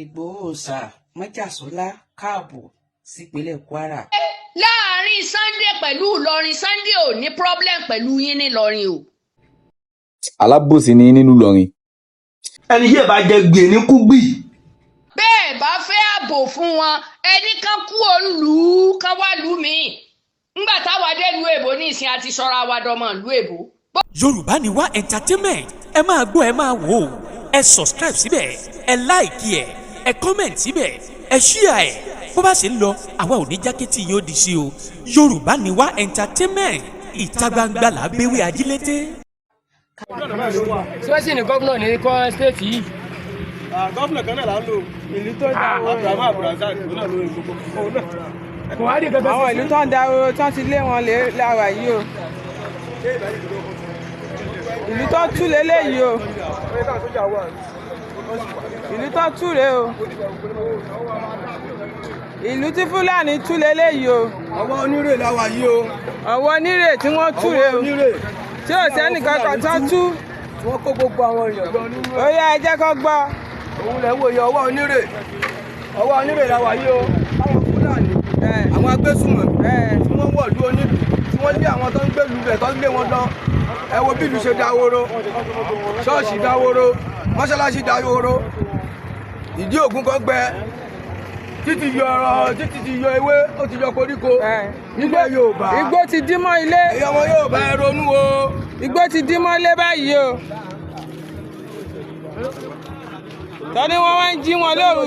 Ìgbòho Òòṣà májàsọ́lá káàbọ̀ sípínlẹ̀ Kwara. Láàrin Sunday pẹ̀lú Ìlọrin, Sunday ò ní problem pẹ̀lú yín nílọrin o. Alábòsí ni yín nílùú Ìlọrin. Ẹni yóò bá jẹ gbè ní kúgbì. Bẹ́ẹ̀ bá fẹ́ ààbò fún wọn, ẹnì kan kú òun lù ú kán wá lù mí. Ńgbà táwa dé lu èbó ní ìsìn àti sọra wa dọmọ ìlú èbó. Yorùbá Ni Wá Entertainment, ẹ máa gbọ́, ẹ máa wò ó, ẹ subscribe síbẹ̀, ẹ like ẹ, ẹ comment síbẹ̀, ẹ share ẹ. Bó bá ṣe ń lọ, àwa ò ní jákẹ́tì yóò di sí o. Yorùbá Ni Wá Entertainment, ìta gbangba là bẹ́wẹ́ ajílété. Ṣé ní gómìnà ní kọ́ state yìí? Gómìnà kan náà là ń lò. Ìlú tó dáwọ́. Abdulrahman Abdulrasaq, òun náà lórí gbogbo òun náà. Kò wá rí kankan. Àwọn ìlú tó ń dáwọ́ tó ti lé wọn lé lára yìí o. Ìlú tó tú leléyìí o. Ìlú tó tú rèé o. Ìlú tí Fúlàní tú leléyìí o. Ọwọ́ Onírè la wà yìí o. Ọwọ́ Onírè tí wọ́n tú rèé Ọwọ́ o. Onírè. Tí ò sẹ́nì kankan tó tú. Tí wọ́n kó gbogbo àwọn èèyàn lọ nínú. Ó yá, ẹ jẹ́ kó gbọ́. Òun lẹ̀ ń wòye Ọwọ́ Onírè. Ọwọ́ Onírè la wà yìí o. Àwọn Fúlàní, àwọn agbésùnmọ̀mí tí wọ́n wọ̀lú onílùú, tí wọ́n lé àwọn tó ń gbèlú rẹ̀, tó ń lé wọn lọ. Ẹ wo bí ìlú ṣe dáwóró. Ṣọ́ọ̀ṣì dáwóró, mọ́ṣáláṣí dáwóró, ìdí ògùn kan gbẹ, títí yọ ọ̀rọ̀, títí ti yọ ewé, ó ti yọ koríko nílẹ̀ Yorùbá. Igbó ti dí mọ́ ilé. Èyí ọmọ Yorùbá, ẹ ronú o. Igbó ti dí mọ́ ilé báyìí o. Tọ́ni wọ́n wá ń jí wọn lóru.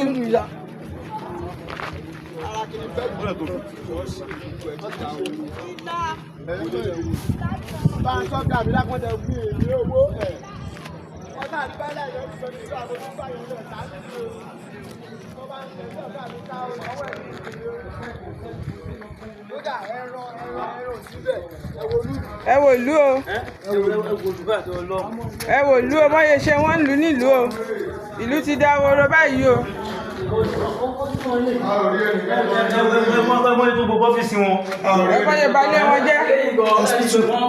Ẹ wò ìlú o, ẹ wò ìlú o, bọ́yẹ ṣe wọ́n ń lù nílùú o. Ìlú ti dáwóró báyìí o. Ẹgbẹ́ tó gbogbo ọ́fíìsì wọn. Ẹ bọ́yẹ balẹ̀ wọn jẹ́.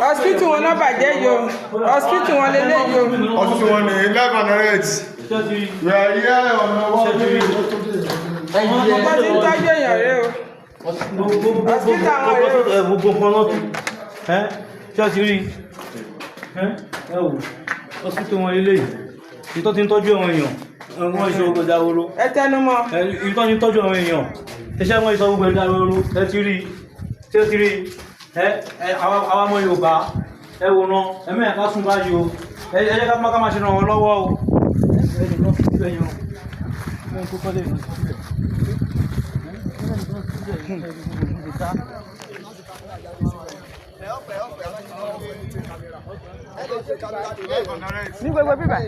Hospital wọn náà bàjẹ́ yìí o. Hospital wọn lélẹ́yìí o. Hospital wọn ní live and direct. We are here on our way. Wọ́n ti ń tọ́jú èèyàn rẹ o. Hospital àwọn rẹ o. Gbogbo nǹkan náà tù ẹ ṣé o ti rí ẹ. Ẹ wò hospital wọn eléyìí, ìtọ́ ti ń tọ́jú àwọn èèyàn, wọ́n ṣe gbogbo dáwóró. Ẹ tẹnu mọ́. Ìtọ́ ti ń tọ́jú àwọn èèyàn, iṣẹ́ wọn ìsọ gbogbo dáwóró. Ẹ ti rí, ṣé o ti rí ẹ? Ẹ àwa ọmọ Yorùbá, ẹ wò ná, ẹ mẹ́rin ká sún báyìí o. Ẹ jẹ́ ká máa ṣe ràn wọ́n lọ́wọ́ o. Ẹ nìkan síbẹ̀ yẹn o, ẹ kó kọ́lé ìlú síbẹ̀. Ní gbogbo bíbà.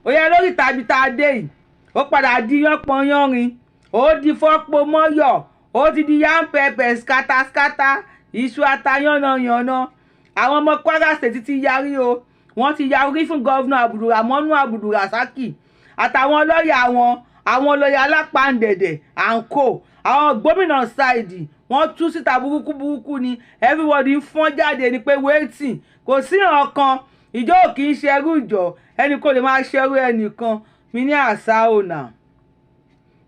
Ó yẹ lórí tàbí tá a dé yìí, ó padà di yánpọnyánrin, ó di fọ́pọ̀ mọ́yọ̀, ó ti di yam pepper skátáskáta, iṣu atayánnayànna. Àwọn ọmọ Kwara State ti yarí o. Wọ́n ti yarí fún governor Abdulrahmanu Abdulrasaki àtàwọn lọ́ọ̀yà wọn, àwọn lọ́ọ̀yà alápàǹdẹ̀dẹ̀ and co. Àwọn gómìnà side, wọ́n tú síta burúkú burúkú ni. Everybody ń fọ́n jáde ni pé wetin? Kò sí ọ̀kan ìjọ ò kì í ṣerú ìjọ, ẹnì kò lè máa ṣerú ẹnìkan. Mi ní àṣà ọ̀nà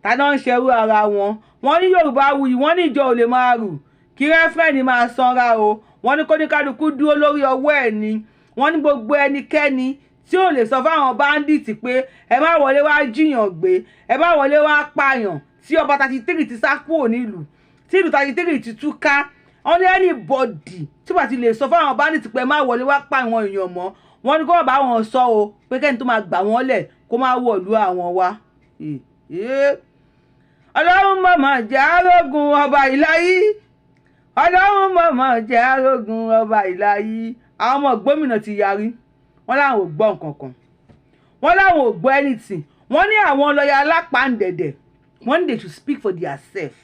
ta náà ń ṣerú ara wọn. Wọ́n ní Yorùbá wuyì, wọ́n ní ìjọ ò lè máa rù kí reverend máa sanra o. Wọ́n ní kóníkálukú dúró lórí ọwọ́ ẹ̀ ni. Wọ́n ní gbogbo ẹnikẹ́ni tí ò lè sọ fáwọn bandit pé ẹ má wọlé wá jiyàn gbé, ẹ má wọlé wá pààyàn, tí ọba 33 ti sá kúrò nílùú, tí ìlú 33 ti tú ká. Wọ́n ní anybody tí wàá ti lè sọ fáwọn bandit pé ẹ má wọlé wá pa àwọn èèyàn mọ́, wọ́n ní kó má bá wọn sọ o, pé kẹ́ni tó máa gbà wọ́n lẹ̀ kó má wọ̀lú àwọn wa. Ọlọ́run mọ̀mọ́ jẹ́ arógun ọba ìláyí. Ọlọ́run mọ̀mọ́ jẹ́ arógun ọba ìláyí. Àwọn ọmọ gómìnà ti yarí, wọ́n láwọn ò gbọ́ nǹkan kan, wọ́n láwọn ò gbọ́ anything. Wọ́n ní àwọn lọ́ọ̀yà alápàǹdẹ̀dẹ̀, wọ́n ní they should speak for their self.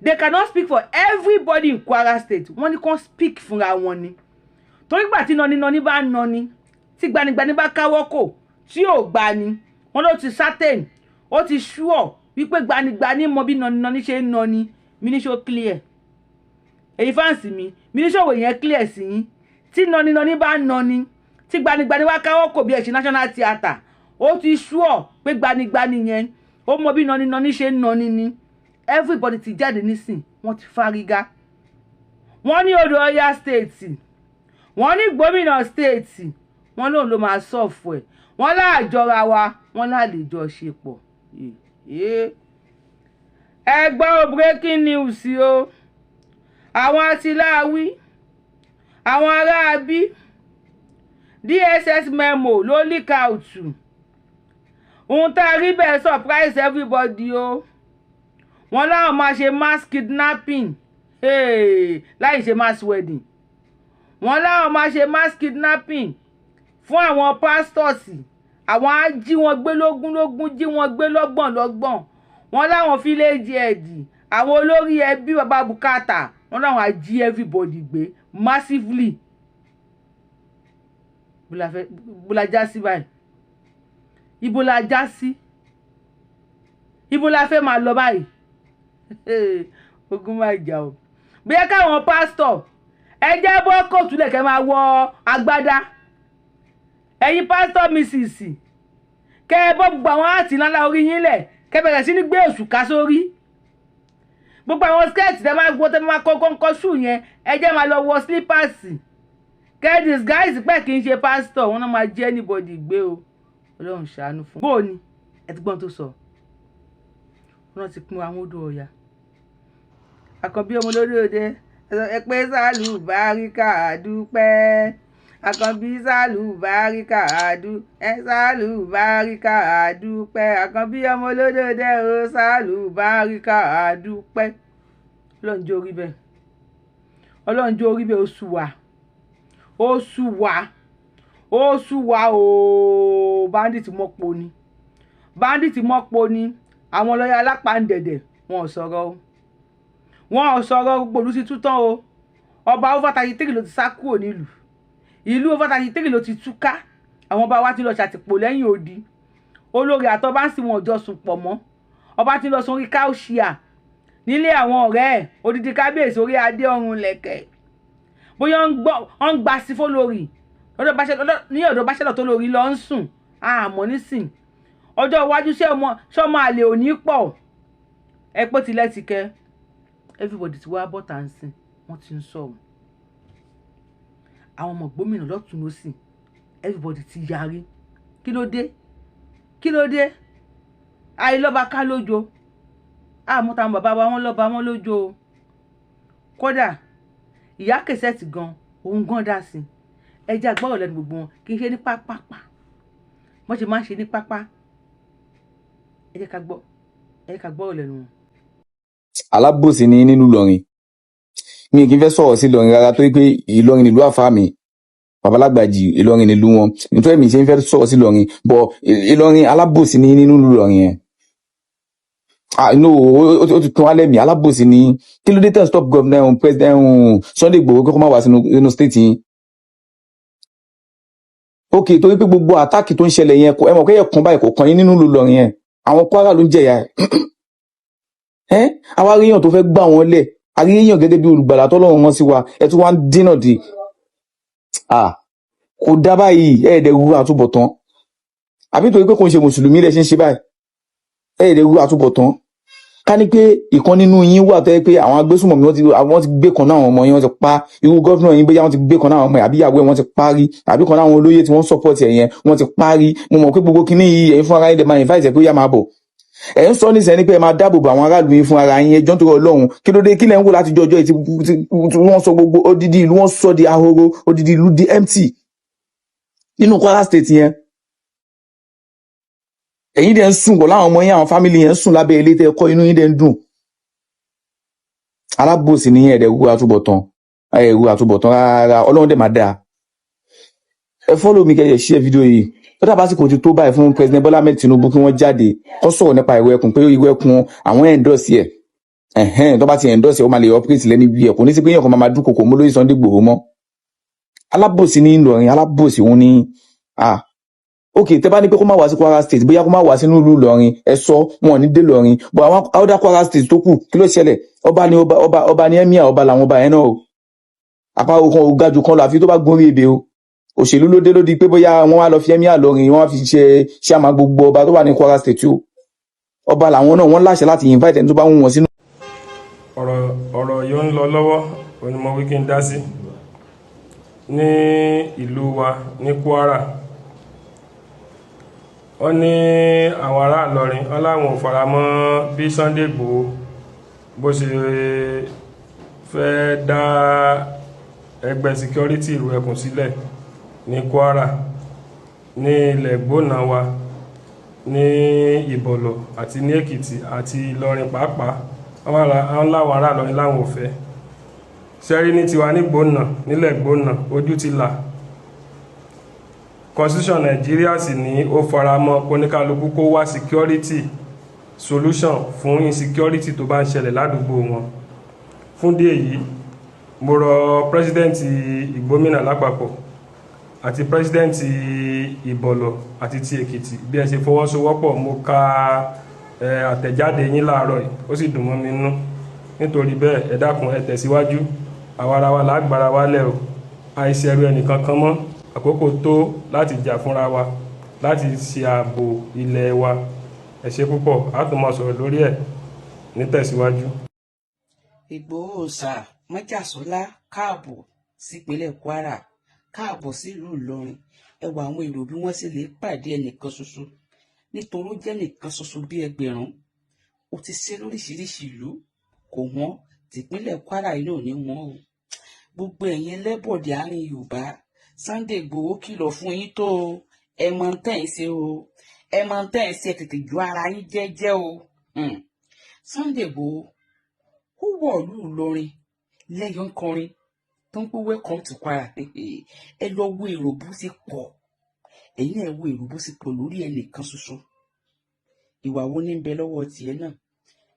They cannot speak for everybody in Kwara State. Wọ́n ní kàn speak fúnra wọn ni, torí gbà tí nọni bá nọni, tí gbanigbani bá káwọ́ kò tí ò gbani, wọ́n ló ti certain, ó ti sure wípé gbanigbani mọ bí nọni ṣe ń nọni. Mi ní ṣó clear? Èyí fans mi, mi ní ṣòwò yẹn clear sí yín? Tí nọni bá nọni, Tí gbanigbani wá káwọ́ kò bí ẹ̀sìn National Theatre, ó ti ṣúọ̀ pé gbanigbani yẹn, ó mọ bí nani nani ṣe ń nani ni. Everybody ti jáde nísìn, wọ́n ti fárígá. Wọ́n ní Odò Ọya State, wọ́n ní gómìnà state, wọ́n lóun ló máa solve ẹ̀. Wọ́n láàjọra wa, wọ́n láàlejò ṣe pọ̀. Ẹ gbọ́ o, breaking news o. Àwọn atiláwí, àwọn aráabí, DSS memo ló leak out. Ohun tá a rí bẹ́ẹ̀ surprise everybody o. Wọ́n láwọn máa ṣe mass kidnapping, hey, láì ṣe mass wedding. Wọ́n láwọn máa ṣe mass kidnapping fún àwọn pastors. Àwọn á jí wọn gbé lógún lógún, jí wọn gbé lọ́gbọ̀n lọ́gbọ̀n. Wọ́n láwọn village head, àwọn olórí ẹbí, bàbá bùkátà, wọ́n láwọn á jí everybody gbé massively. Bó la já sí báyìí? Ibo la já sí? Ibo la fẹ́ máa lọ báyìí? Ogun máa jà o. Bóyá káwọn pásítọ̀, ẹ jẹ́ bọ́ kóòtù lẹ̀kẹ́ máa wọ agbádá. Ẹ̀yin pásítọ̀ missus, kẹ́ ẹ bọ́ gbogbo àwọn àti ńláńlá orí yín lẹ̀, kẹ́ bẹ̀rẹ̀ sí ní gbé òṣùká sórí. Gbogbo àwọn skirt tẹ́ máa gbọ́, tẹ́ máa kọ́ kọ́ńkọ́ ṣù yẹn, ẹ jẹ́ máa lọ wọ slippers, kẹ́ ẹ disguise pé kì í ṣe pásítọ̀. Wọn náà máa jẹ́ anybody gbé o. Ọlọ́run ṣàánú fún. Bó o ní ẹ ti gbọ́n tó sọ, wọn ti pín àwọn Odò Ọ̀yà. Àkànbí ọmọ lórí òde, ẹ pé sálù báríkà dúpẹ́. Àkànbí, sálù báríkà dú ẹ, sálù báríkà dúpẹ́. Àkànbí ọmọ olódòdó o, sálù báríkà dúpẹ́. Ọlọ́run jẹ́ orí bẹ́ẹ̀, Ọlọ́run jẹ́ orí bẹ́ẹ̀. Ó sú wa, ó sú wa, ó sú wa o. Bandit mọ́po ni, bandit mọ́po ni. Àwọn lọ́yà alápàǹdẹ̀dẹ̀, wọn ò sọ̀rọ̀ o, wọn ò sọ̀rọ̀. Gbòòlù sí tútàn o. Ọba over 33 ló ti sá kúrò nílùú. Ìlú over 33 ló ti túká. Àwọn ọba wa ti lọ ṣàtìpó lẹ́yìn odi. Olórí àtọba ń sìn, wọn ò jọ sùn pọ̀ mọ́. Ọba ti lọ sórí káùṣíà nílé àwọn ọ̀rẹ́ ẹ̀. Odidi kábíyèsí, orí adé, ọrùn lẹ̀kẹ̀, bóyá ń gba sí fólórí ní ọ̀dọ̀ báṣẹ́lọ̀ tó lórí lọ ń sùn. Àmọ́ nísìn, ọjọ́ iwájú, ṣé ọmọ àlè ò ní pọ̀? Ẹ pé tilẹ̀ ti kẹ́. Everybody ti wá bọ́tà ń sìn, wọ́n ti ń sọ̀rọ̀. Àwọn ọmọ gómìnà lọ́tún lọ́sìn, everybody ti yarí. Kí ló dé? Kí ló dé? Àìlọ́ba ká lójo. Àmọ́ táwọn bàbá wa, wọ́n lọ́ba wọn lójo o. Kódà ìyá kẹsẹ̀tì gan, òun gan dá sí. Ẹ jẹ́ àgbọ̀rọ̀ lẹ́nu gbogbo wọn. Kì í ṣe ní pápápá wọ́n ṣe máa ń ṣe ní pápá. Ẹ jẹ́ ká gbọ́, ẹ jẹ́ ká gbọ́rọ̀ lẹ́nu wọn. Alábòsí ní nínú Ìlọrin. Mi kì í fẹ́ sọ̀rọ̀ sí Ìlọrin rárá, torí pé Ìlọrin nílùú àfáà mi, babalágbàjì. Ìlọrin nílùú wọn, nítorí mi ṣe ń fẹ́ sọ̀rọ̀ sí Ìlọrin bọ̀. Ìlọrin, alábòsí ní nínú Ìlọrin yẹn. Ah no, ó ti tún wálẹ̀ mi. Alábòsí ní. Kí ló dé tẹ̀ stop governor, president Sunday Igboho, kó má wá sínú state yín? Ok, torí pé gbogbo attack tó ń ṣẹlẹ̀ yẹn, ẹ mọ̀ pé ẹ̀kan báyìí kò kàn yín nínú ìlú Ìlọrin yẹn. Àwọn Kwara ló ń jẹ̀yà ẹ̀. Àwa ríyàn tó fẹ́ gbà wọ́n lẹ̀, àríyàn gẹ́gẹ́ bí olùgbàlà tọ́lọ́run rán sí wa, ẹ tún wá ń dínà dé. Ah, kò dá báyìí. Ẹ ẹ̀ẹ́dẹ̀ ru àtúbọ̀tán, àbí torí pé kò ń ṣe mùsùlùmí lẹ ṣe ń ṣe báyìí? Ẹ ẹ̀ẹ́dẹ̀ ru àtúbọ̀tán. Ká ní pé ìkan nínú yín wà tó yẹ pé àwọn agbésùnmọ̀mí, wọ́n ti gbé kan náà, àwọn ọmọ yín wọ́n ti pa. Irú governor yín, bóyá wọ́n ti gbé kan náà àwọn ọmọ ẹ̀, àbí ìyàwó ẹ̀ wọ́n ti parí, àbí kan náà àwọn olóyè tí wọ́n support ẹ̀ yẹn wọ́n ti parí. Mo mọ̀ pé gbogbo kinní yìí, ẹ̀yin fún ara yín lè máa invite ẹ̀ pé ó yá, máa bọ̀. Ẹ̀ ń sọ nísìnyí ni pé ẹ máa dáàbò bo àwọn aráàlú yín fún ara yín. Ẹjọ́, nítorí Ọlọ́run, kí ló dé? Kí lẹ̀ ń wò láti jọjọ́ yìí tí wọ́n sọ gbogbo odidi ìlú, wọ́n sọ di ahoro, odidi ìlú di empty nínú Kwara State yẹn? Ẹ̀yin dẹ̀ ń sùn pọ̀ láwọn ọmọ yín, àwọn family yẹn ń sùn lábẹ́ ilé tẹ́ ẹ kọ́, inú yín dẹ̀ ń dùn. Alábòsí ní ẹ̀ẹ́dẹ̀ wú àtúbọ̀tán, ẹ̀ẹ́dẹ̀ wú àtúbọ̀tán rárá. Ọlọ́run dẹ̀ máa dáa. Ẹ follow mi, kẹ́ ẹ share fídíò yìí. Tó dábàá sì kò ti tó báyìí fún President Bola Ahmed Tinubu kí wọ́n jáde kó sọ̀rọ̀ nípa ìwé ẹkùn, pé ìwé ẹkùn àwọn endorse ẹ̀. Ẹ̀hẹ́n, tó bá ti endorse ẹ̀, ó máa lè operate lẹ́ni bí ẹ̀. Kò ní sí pé yẹn kan máa dúnkokò mọ́ lórí Sunday Igboho mọ́. Alábòsí ní Ìlọrin, alábòsí òun ní. Ah ok, tẹ bá ní pé kó má wá sí Kwara State, bóyá kó má wá sínú ìlú Ìlọrin, ẹ sọ wọn ò ní dé Ìlọrin, but àwọn other Kwara State tó kù, kí ló ṣẹlẹ̀? Ọba ni ọba, ọba, ọba ni emir, ọba làwọn ọba yẹn náà o. Àpárò kan ò ga jù kan lọ, àfi tó bá gún orí ebè o. Òṣèlú ló dé, ló di pé bóyá wọ́n wá lọ fi emir Ìlọrin, wọ́n wá fi ṣe chairman gbogbo ọba tó wà ní Kwara State o. Ọba làwọn náà, wọ́n láṣẹ láti invite ẹni tó bá wù wọ́n sínú. Ọ̀rọ̀ yóò ń lọ lọ́wọ́ onímọ̀ wí kí n dá sí ní ìlú wa ní Kwara. Wọ́n ní àwọn ará Ìlọrin wọ́n láwọn ò fara mọ́ bí Sunday Igboho bó ṣe fẹ́ dá ẹgbẹ́ security ìlú ẹkùn sílẹ̀ ní Kwara, ní ilẹ̀ gbóná wa, ní Ìbọ̀lọ̀ àti ní Èkìtì àti Ìlọrin pàápàá. Wọ́n láwọn ará Ìlọrin láwọn ò fẹ́ sẹ́rí ní tiwa ní gbóná, nílẹ̀ gbóná, ojú ti là. Constitution Nàìjíríà sì ní ó faramọ́ kóníkálukú kó wá security solution fún insecurity tó bá ń ṣẹlẹ̀ ládùúgbò wọn. Fún díẹ̀ yìí, mo rọ president Ìgbómìnà lápapọ̀ àti president Ìbọ̀lọ̀ àti ti Èkìtì, bí ẹ ṣe fọwọ́sowọ́pọ̀, mo ka àtẹ̀jáde yín láàárọ̀ yìí, ó sì dùn mọ́ mi nínú. Nítorí bẹ́ẹ̀, ẹ dákun, ẹ tẹ̀síwájú. Àwa ara wa lágbára wálẹ̀ o, àìsẹ̀rù ẹnìkan kan mọ́. Àkókò tó láti jà fúnra wa, láti ṣe ààbò ilẹ̀ wa. Ẹ ṣé púpọ̀, a tún máa sọ̀rọ̀ lórí ẹ̀ nítẹ̀síwájú. Ìgbòho Òòṣà Májàsọ́lá, káàbọ̀ sípínlẹ̀ Kwara, káàbọ̀ sílùú Ìlọrin. Ẹ wo àwọn èrò bí wọ́n sì lè pàdé ẹnìkan ṣoṣo, nítorí ó jẹ́ nìkan ṣoṣo bí ẹgbẹ̀rún. Ó ti ṣe lóríṣiríṣi ìlú, kò wọ́n tìpínlẹ̀ Kwara yìí náà ní wọ́n o. Gbogbo ẹ̀yin ẹlẹ́bọ̀dẹ̀ àárín Yorùbá, Sunday Igboho kìlọ̀ fún yín tó o. Ẹ mọ tẹ́ ẹ̀ ń ṣe o, ẹ mọ tẹ́ ẹ̀ ń ṣe, tètè ju ara yín jẹ́jẹ́ o. Sunday Igboho ó wọ̀lú Ìlọrin lẹ́yọ̀ ń kọrin tó ń pé "Welcome to Kwara". Ẹ lọ wo èrò bó ṣe pọ̀. Ẹ̀yin náà, ẹ wo èrò bó ṣe pọ̀ lórí ẹnìkan ṣoṣo. Ìwà wo ní ń bẹ lọ́wọ́ tiẹ̀ náà?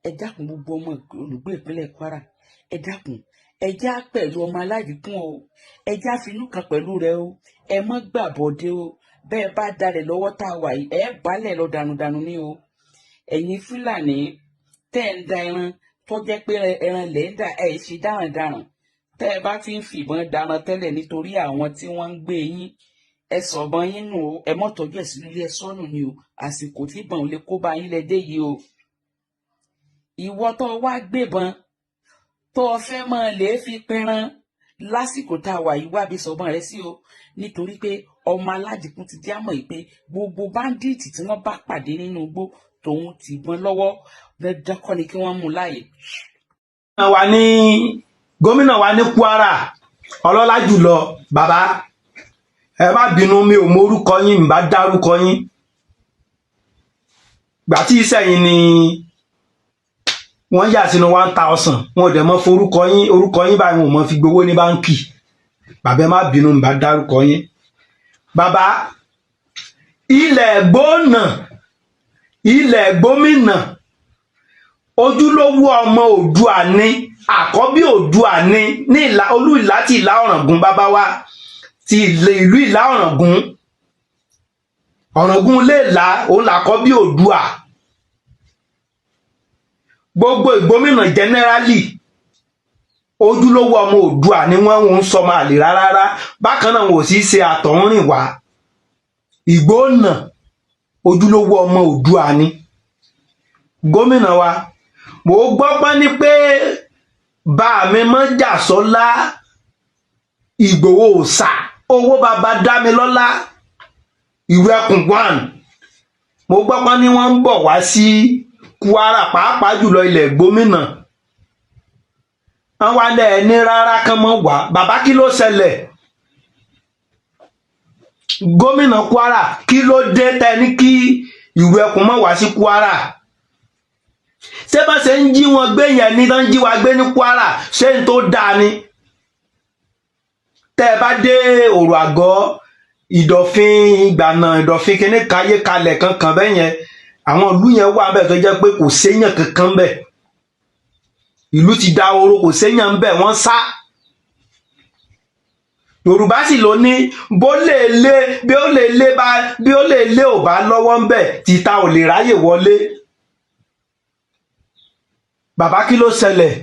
Ẹ dákun, gbogbo ọmọ olùgbé ìpínlẹ̀ Kwara, ẹ dákun, ẹ já pẹ̀lú ọmọ aládìkún o, ẹ já finú kan pẹ̀lú rẹ o. Ẹ mọ́ gbàbọ̀dé o. Bẹ́ẹ̀ bá dalẹ̀ lọ́wọ́ tá a wà yìí, ẹ balẹ̀ lọ dànùdànù ní o. Ẹ̀yin Fúlàní tẹ́ ẹ̀ ń da ẹran, tó jẹ́ pé ẹran lẹ̀ ń dà, ẹ̀ ṣe dáràndáràn. Tẹ́ ẹ bá ti ń fìbọn daran tẹ́lẹ̀ nítorí àwọn tí wọ́n ń gbé yín, ẹ sọ̀bọn yín nù o. Ẹ mọ́ tọ́jú ẹ̀ sínú ilé, ẹ sọ́nù ni o. Àsìkò tí ìbọn ò lè kó bá yín lẹ dé yìí o. Ìwọ tó wá gbébọn tó o fẹ́ máa lè fi pẹran lásìkò tá a wà yìí, wábi sọ̀bọn rẹ sí o, nítorí pé ọmọ aládìkún ti dí àmọ̀ yìí pé gbogbo bandit tí wọ́n bá pàdé nínú igbó tòun ti gbọ́n lọ́wọ́, dandan kọ́ ni kí wọ́n mú un láàyè. Wa ní gómìnà wa ní Kwara, ọlọ́lá jùlọ, bàbá, ẹ má bínú, mi ò mọ orúkọ yín, mi bá dárúkọ yín. Gbà tí ìsẹ̀yìn ni wọ́n yà sínú 1,000, wọn ò dẹ̀ mọ́ forúkọ yín, orúkọ yín báyìí, wọn ò mọ́ fi gbowó ní báńkì. Bàbá, ẹ má bínú, mi bá dárúkọ yín. Bàbá, ilẹ̀ gbóná, ilẹ̀ gómìnà, ojúlówó ọmọ Oòduà ní, àkọ́bí Oòduà ní, ní ìlà olú ìlà ti Ìlà Ọ̀ràngún. Bàbá wa ti ìlú Ìlà Ọ̀ràngún, Ọ̀ràngún lè là, òun làkọ́bí Oòduà. Gbogbo ìgbómìnà generally, ojúlówó ọmọ Oòduà ni wọ́n ń sọmọ àlè rárá. Bákan náà, wọn ò sì ṣe àtọ̀húnrìn wá. Ìgbónà, ojúlówó ọmọ Oòduà ni gómìnà wa. Mo gbọ́ pọ́n ní pé bá mi Mọ́jàsọ́lá Ìgbòho Òòṣà, owó bàbá Dámilọ́lá, Ìwẹ̀kùn one, mo gbọ́ pọ́n ní wọ́n ń bọ̀ wá sí Kwara, pàápàá jùlọ ilẹ̀ gómìnà. Wọ́n wá lẹ́ ní rárá kán mọ́ wá. Bàbá, kí ló ṣẹlẹ̀? Gómìnà Kwara, kí ló dé tẹ ní kí Ìwẹ̀kùn mọ́ wá sí Kwara? Ṣé bá ṣe ń jí wọn gbé yẹn ní tán, jí wa gbé ní Kwara, ṣé n tó dáa ni? Tẹ́ ẹ bá dé òrò àgọ́ Ìdọ̀fin, Ìgbànà, Ìdọ̀fin kínní káyé kalẹ̀ kankan bẹ́ẹ̀ yẹn, àwọn ìlú yẹn wà bẹ́ẹ̀ tó jẹ́ pé kò séyàn kankan bẹ́ẹ̀. Ìlú ti dahoro, kò séyàn bẹ́ẹ̀, wọ́n sá. Yorùbá sì ló ní bó lè lé, bí ó lè lé bá, bí ó lè lé ò bá lọ́wọ́ ń bẹ̀, títa ò lè ráyè wọlé. Bàbá, kí ló ṣẹlẹ̀?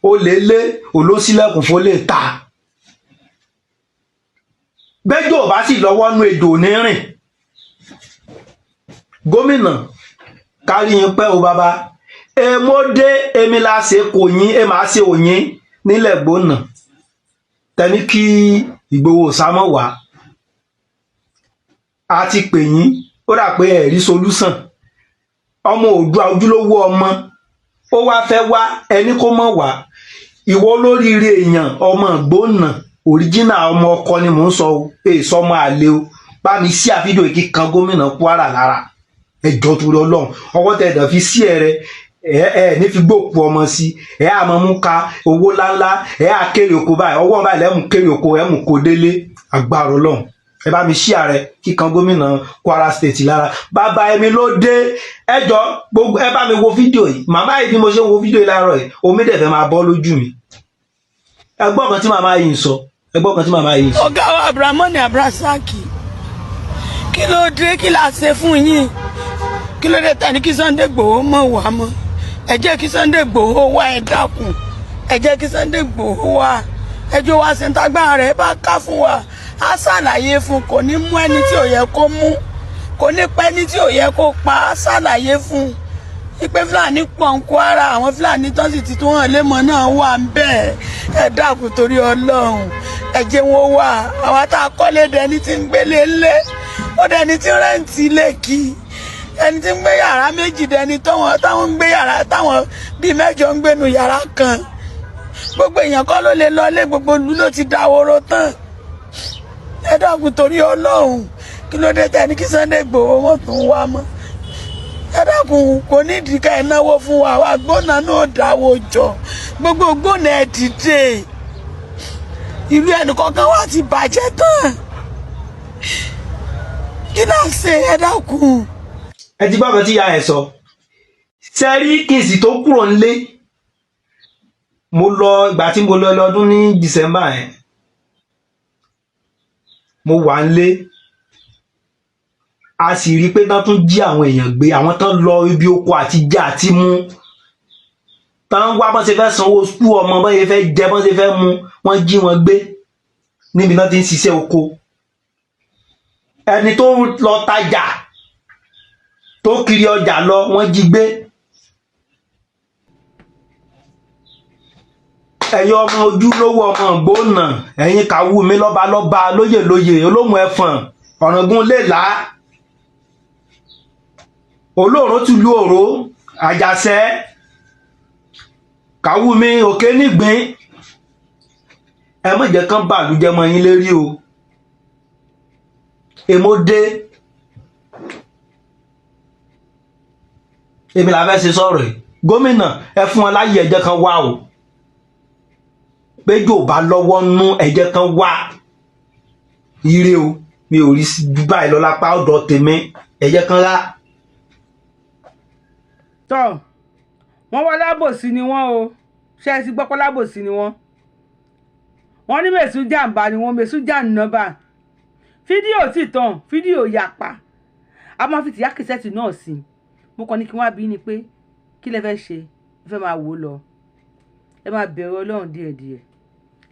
Ó lè lé olóṣìlẹ̀kùn fó lè ta. Bẹ́jọ́ ò bá sì lọ́wọ́ nú ejò ní rìn. Gómìnà, kárí yín pẹ́ o bàbá. Èmo dé, èmi la ṣe kò yín, ẹ máa ṣe òyìn nílẹ̀ gbóná tẹni kí Ìgbòho sámọ̀ wá. A ti pè yín, ó dà pé ẹ rí solúsàn. Ọmọ Oòduà, ojúlówó ọmọ, ó wá fẹ́ wá, ẹni kó mọ̀ wá. Ìwọ olóríire èèyàn, ọmọ ìgbóná òríjínà, ọmọ ọkọ ni mò ń sọ o, èso ọmọ àlè o. Bá mi sí àfídíò kí kan gómìnà Kwara lára. Ẹjọ́ torí Ọlọ́run, ọwọ́ tẹ ẹ̀dàn fi sí ẹ rẹ, ẹ ẹ ní fi gbòkú ọmọ sí ẹ, àmọ́ mú ka owó ńláńlá ẹ á kéré oko báyìí, ọwọ́ báyìí lẹ́mú kéré oko ẹ mú kó délé. Agbára Ọlọ́run, ẹ bá mi ṣí ààrẹ kíkan gómìnà Kwara State lára. Bàbá, èmi ló dé. Ẹjọ́ gbogbo, ẹ bá mi wo fídíò yìí. Màmá yìí, bí mo ṣe ń wo fídíò yìí láàárọ̀ yìí, omi dẹ̀ fẹ́ máa bọ́ lójú mi. Ẹ gbọ́ kan tí màmá yìí ń sọ, ẹ gbọ́ kan tí màmá yìí ń sọ. Ọ̀gá wa Abdulrahman Abdulrasaki, kí ló dé? Kí la ṣe fún yín? Kí ló dé tani kí Sunday Igboho mọ̀ wá mọ́? Ẹ jẹ́ kí Sunday Igboho wá, ẹ dákun, ẹ jẹ́ kí Sunday Igboho wá. Ẹjọ́ wa ṣe ń tagbára rẹ̀ bá ká fún wa, á ṣàlàyé fún. Kò ní mú ẹni tí ò yẹ kó mú, kò ní pẹ́ ẹni tí ò yẹ kó pa. Á ṣàlàyé fún ipe Fúlàní pọ̀ ń Kwara, àwọn Fúlàní tó sì ti tún hàn lémọ̀ náà wà ń bẹ́ẹ̀. Ẹ dákun torí Ọlọ́run, ẹ jẹ́ wọn wà. Àwa tá a kọ́lé dẹni tí ń gbélé ńlé, ó dẹni tí ń rent ilé kí, ẹni tí ń gbé yàrá méjì dẹni táwọn ń gbé yàrá, táwọn bíi mẹ́jọ ń gbénu yàrá kan. Gbogbo èèyàn kọ́ ló lè lọlé, gbogbo ìlú ló ti dáwóró tán. Ẹ dákun torí Ọlọ́run, kí ló dé tẹ́ni kí Sunday Igboho wọn tún wá mọ́? Ẹ dákun, kò nídìí ká ẹ náwó fún wa. Wa gbóná náà dáwó jọ, gbogbo gbóná, ẹ dìde. Ìlú ẹnìkọ̀ọ̀kan wa ti bàjẹ́ tán. Kí náà ṣe? Ẹ dákun. Ẹ ti gbọ́ kan tí ìyá ẹ̀ sọ. Sẹ́rí, kí n sì tó kúrò nílé, mo lọ, ìgbà tí mo lọ lọ́dún ní December yẹn, mo wà nílé, a sì rí i pé tán tún jí àwọn èèyàn gbé, àwọn tán lọ ibi oko àti jẹ àti mú, tán wá bọ́n ṣe fẹ́ sanwó school ọmọ, bọ́n ṣe fẹ́ jẹ, bọ́n ṣe fẹ́ mu, wọ́n jí wọn gbé níbi tán ti ń ṣiṣẹ́ oko. Ẹni tó lọ tajà, tó kiri ọjà lọ, wọ́n jí gbé. Ẹ̀yin ọmọ ojúlówó ọmọ ìgbóná, ẹ̀yin kàwú mi, lọ́ba lọ́ba, lóyè lóyè, olómù ẹ̀fọ̀n, ọ̀ràngún lè là, olóòró tìlú òró, àjàṣẹ́, kàwú mi, òkè nígbín, ẹ má jẹ́ kán bàlújẹ́ mọ́ yín lérí o. Èmo dé, èmi là fẹ́ ṣe sọ̀rọ̀ yìí. Gómìnà, ẹ fún wọn láyè, ẹ̀jẹ̀ kan wá o. Péjò bá lọ́wọ́ nú, ẹ̀jẹ̀ kan wá. Ire o, mi ò rí báyìí lọ lápá ọ̀dọ̀ tèmi, ẹ̀jẹ̀ kan rá. Tọ́ wọ́n wá lábòsí ni wọ́n o. Ṣé ẹ ti gbọ́ pé lábòsí ni wọ́n? Wọ́n ní mẹ̀sùn jàǹbá ni wọ́n, mẹ̀sùn jàǹnàbà. Fídíò tí tàn, fídíò yapa, a máa fi tìyá kìsẹ́ẹ̀tì náà sí i. Mo kàn ní kí wọ́n á bí ni pé kí lẹ fẹ́ ṣe? Ẹ fẹ́ máa wò ó lọ, ẹ máa bẹ̀rù Ọlọ́run díẹ̀díẹ̀.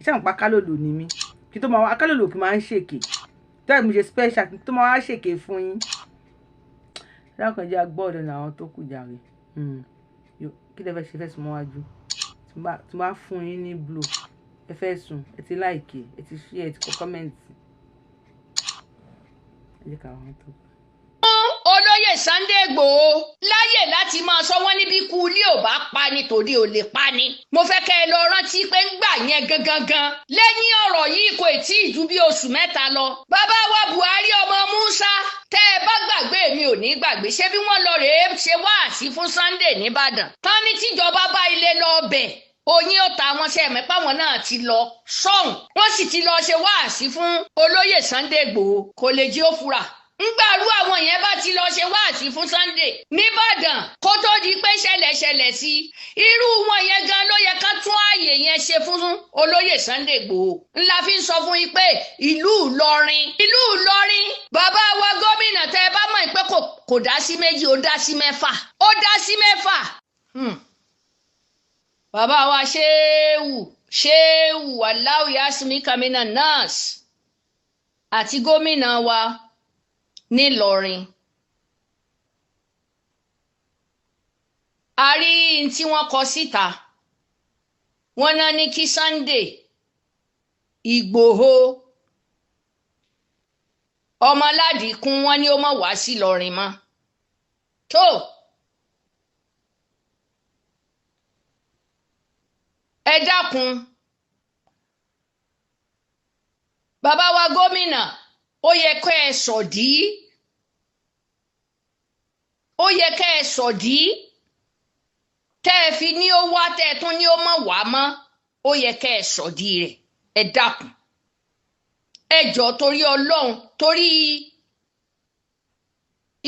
Iṣẹ́ àwọn akálòlò ni mí, kí tó máa wá akálòlò kí máa ń ṣèké tẹ́lẹ̀, mo ṣe special kí tó máa wá ṣèké fún yín. Lákàn jẹ́ agbọ́ọ̀dọ̀ ní àwọn tó kù jàre. Kí lẹ fẹ́ ṣe? Fẹ́ sùn mọ́wájú tí máa fún yín ní blow, ẹ fẹ́ sùn. Ẹ ti like, ẹ ti share, ẹ ti kọ comment, ẹ jẹ́ ká àwọn tó kù. Olóyè Sunday Igboho láyè láti máa sọ wọ́n níbi ikú ilé ò bá pa ni tòde ò lè pa ni. Mo fẹ́ kẹ́ ẹ lọ rántí pé ń gbà yẹn gangan gan lẹ́yìn ọ̀rọ̀ yìí kò tí ì ju bí oṣù 3 lọ. Bàbá wa Buhari ọmọ Musa, tẹ́ ẹ bá gbàgbé, mi ò ní gbàgbé. Ṣé bí wọ́n lọ rèé ṣe wáàsí fún Sunday nìbàdàn tán ní tíjọba bá ilé lọ bẹ̀, oyin ó ta wọn. Ṣe mẹ́pà wọn náà ti lọ sọ́hùn, wọ́n sì ti lọ ṣe wáàsí fún olóyè Sunday Igboho, kò lè jí ó fura. Ńgbàrú àwọn yẹn bá ti lọ ṣe wáàsí fún Sunday nìbàdàn, kó tó di pé ṣẹlẹ̀ṣẹlẹ̀ sí irú wọn yẹn gan ló yẹ ká tún ààyè yẹn ṣe fún olóyè Sunday Igboho. Ńlá fi ń sọ fún yín pé ìlú Ìlọrin, ìlú Ìlọrin, bàbá wa gómìnà, tẹ ẹ bá mọ̀ pé kò dá sí méjì, ó dá sí mẹ́fà, ó dá sí mẹ́fà. Bàbá wa ṣéwù ṣéwù aláwì asmi kamina nurse, àti gómìnà wa nílọrin. A rí n tí wọ́n kọ síta, wọ́n náà ní kí Sunday Ìgbòho ọmọládìkún, wọ́n ní ó má wá sí Ìlọrin mọ́. Tó ẹ dákun, bàbá wa gómìnà, ó yẹ kẹ́ ẹ sọ̀dí, ó yẹ kẹ́ ẹ sọ̀dí tẹ́ ẹ fi ní ó wá, tẹ́ ẹ tún ní ó má wá mọ́. Ó yẹ kẹ́ ẹ sọ̀dí rẹ̀. Ẹ dákun, ẹ jọ̀ọ́, torí Ọlọ́run, torí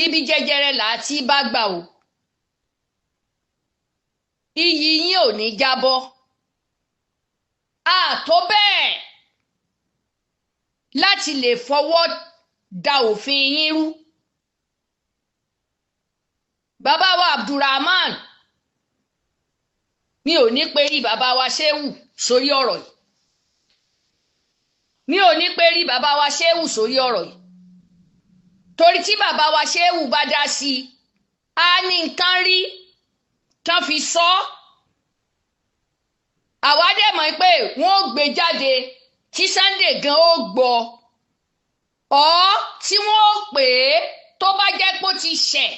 ibi jẹjẹrẹ là á ti bá gbà o. Iyì yín ò ní jábọ́. Àtó bẹ́ẹ̀ láti lè fọwọ́ da òfin yín rú. Bàbá wa Abdulrahman, mi ò ní pé rí bàbá wa Ṣéwù sórí ọ̀rọ̀ yìí, mi ò ní pé rí bàbá wa Ṣéwù sórí ọ̀rọ̀ yìí, torí tí bàbá wa Ṣéwù bá dá sí i, á ní nǹkan rí tán fi sọ ọ́. Àwa dẹ̀ mọ̀ pé wọ́n ó gbé jáde tí Sunday gan ó gbọ́ ọ́, tí wọ́n ó pè é tó bá jẹ́ pé ó ti ṣẹ̀.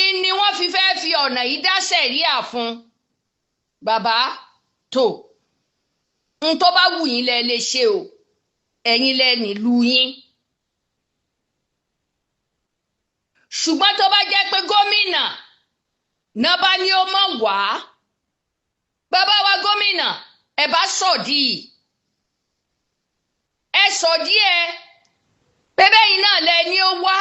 Ìní wọ́n fi fẹ́ fi ọ̀nà yìí dá sẹ̀ríà fún bàbá tó n tó bá wù yín lẹ lè ṣe o, ẹ̀yin lẹ nílùú yín. Ṣùgbọ́n tó bá jẹ́ pé gómìnà náà bá ní ó mọ̀ wá, bàbá wa gómìnà, ẹ bá sọ̀dí, ẹ sọ̀dí ẹ bẹ́bẹ́ yìí náà lẹ ní ó wá,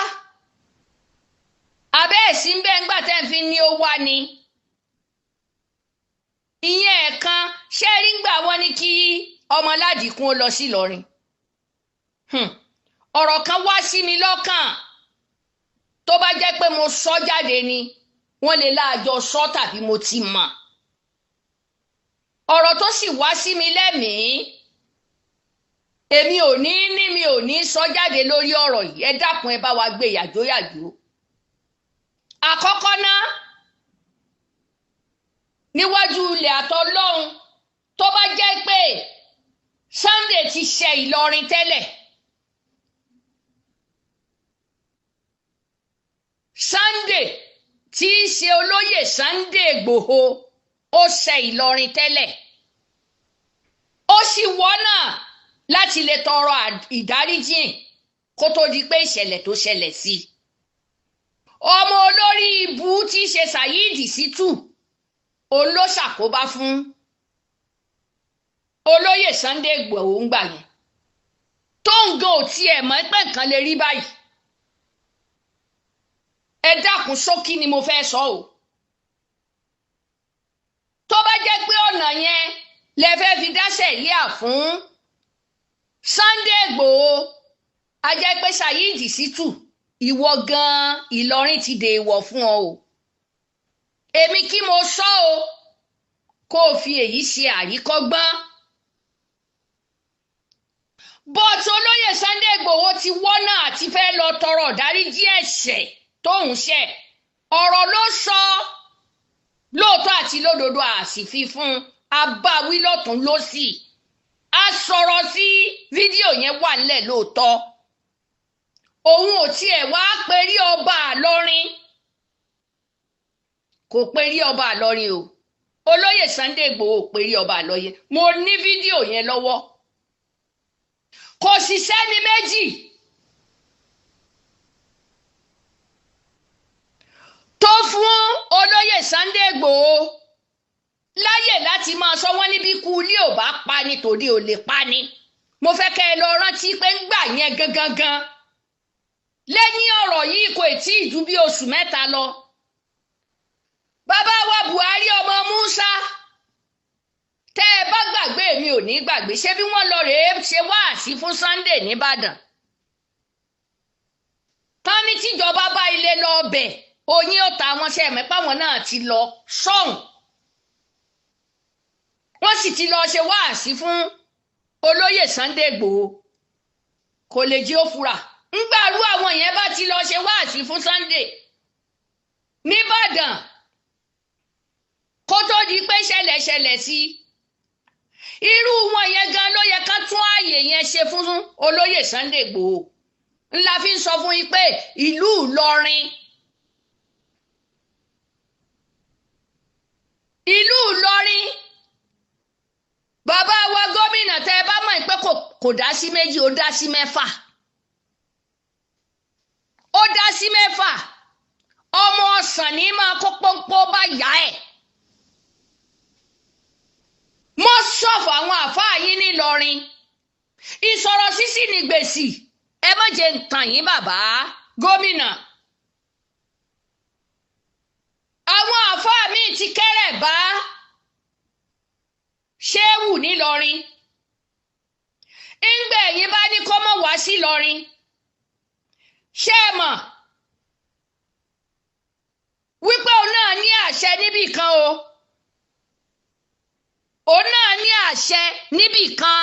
abẹ́ ẹ̀sìn ń bẹ́ ńgbà tẹ́ ń fi ní ó wá ni. Ìyẹn ẹ̀kan ṣé rí ńgbà wọ́n ní kí ọmọládìkún ó lọ sí Ìlọrin. Ọ̀rọ̀ kan wá sí mi lọ́kàn, tó bá jẹ́ pé mo sọ jáde ni wọ́n lè láàjọ sọ tàbí mo ti mọ̀. Ọ̀rọ̀ tó sì wá sí mi lẹ́mìí, èmi ò ní ní mi ò ní sọ jáde lórí ọ̀rọ̀ yìí. Ẹ dákun, ẹ bá wa gbé yàjóyàjó. Àkọ́kọ́ ná, níwájú ilẹ̀ àtọlọ́hun, tó bá jẹ́ pé Sunday ti ṣe Ìlọrin tẹ́lẹ̀, Sunday tí í ṣe olóyè Sunday Ìgbòho, ó ṣe Ìlọrin tẹ́lẹ̀, ó sì wọ́nà láti lè tọrọ ìdáríjìn kó tó di pé ìṣẹ̀lẹ̀ tó ṣẹlẹ̀ sí i. Ọmọ olórí ibú tí í ṣe Saheed Shittu, òun ló ṣàkóbá fún olóyè Sunday Ìgbòho ń gbà yẹn, tó ń gan ò tiẹ̀ mọ̀ pé nǹkan lè rí báyìí. Ẹ dákun, ṣókí ni mo fẹ́ sọ o. Tó bá jẹ́ pé ọ̀nà yẹn lẹ fẹ́ fi dá sẹ̀ríà fún Sunday Ìgbòho, a jẹ́ pé Saheed Shittu, ìwọ gan-an Ìlọrin ti dè ìwọ̀ fún ọ o. Èmi kí mo sọ o, kó o fi èyí ṣe àríkọ́gbọ́n. Bọ́ọ̀tù olóyè Sunday Ìgbòho ti wọ́nà àti fẹ́ lọ tọrọ ìdáríjì ẹ̀ṣẹ̀ tóun ṣẹ̀. Ọ̀rọ̀ ló sọ lóòótọ́ àti lódodo, àsìfi fún abáwí lọ́tún lọ́sì. A sọ̀rọ̀ sí fídíò yẹn wà nílẹ̀ lóòótọ́. Òun ò tiẹ̀ wá perí ọba Àlọrin, kò perí ọba Àlọrin o. Olóyè Sunday Ìgbòho ò perí ọba Àlọrin. Mo ní fídíò yẹn lọ́wọ́. Kò sì sẹ́ni méjì tó fún olóyè Sunday Ìgbòho láyè láti máa sọ wọ́n níbi kú ilé ò bá pa ni tòde ò lè pa ni. Mo fẹ́ kẹ́ ẹ lọ rántí pé ńgbà yẹn gangan gan, lẹ́yìn ọ̀rọ̀ yìí kò tí ì ju bí oṣù mẹ́ta lọ, bàbá wa Buhari ọmọ Musa, tẹ́ ẹ bá gbàgbé, mi ò ní gbàgbé, ṣé bí wọ́n lọ rèé ṣe wáàsí fún Sunday nìbàdàn, tán ní tíjọba bá ilé lọ bẹ̀, oyin ó ta wọn, ṣe ẹ̀mẹ́pà wọn náà ti lọ sọ́hùn. Wọ́n sì ti lọ ṣe wáàsí fún olóyè Sunday Igboho, kò lè jí ó fura. Ńgbàrú àwọn yẹn bá ti lọ ṣe wáàsí fún Sunday nìbàdàn, kó tó di pé ṣẹlẹ̀ṣẹlẹ̀ sí irú wọn yẹn gan ló yẹ ká tún ààyè yẹn ṣe fún olóyè Sunday Igboho. Ńlá fi ń sọ fún yín pé ìlú Ìlọrin, ìlú Ìlọrin, bàbá wa gómìnà, tẹ ẹ bá mọ̀ pé kò dá sí méjì, ó dá sí mẹ́fà, ó dá sí mẹ́fà. Ọmọ ọ̀sán ní máa kó pọ́npọ́ bá yá ẹ̀. Mo sọ̀fọ̀ àwọn àfáà yín nílọrin, ìsọ̀rọ̀ sísì ní gbèsì. Ẹ má jẹ́ ń tàn yín bàbá gómìnà. Àwọn àfáà míì ti kẹ́rẹ̀ bá ṣéwù nílọrin. Ńgbà ẹ̀yin bá ní kó mọ̀ wá sí Ìlọrin, ṣé ẹ mọ̀ wípé òun náà ní àṣẹ níbì kan o, òun náà ní àṣẹ níbì kan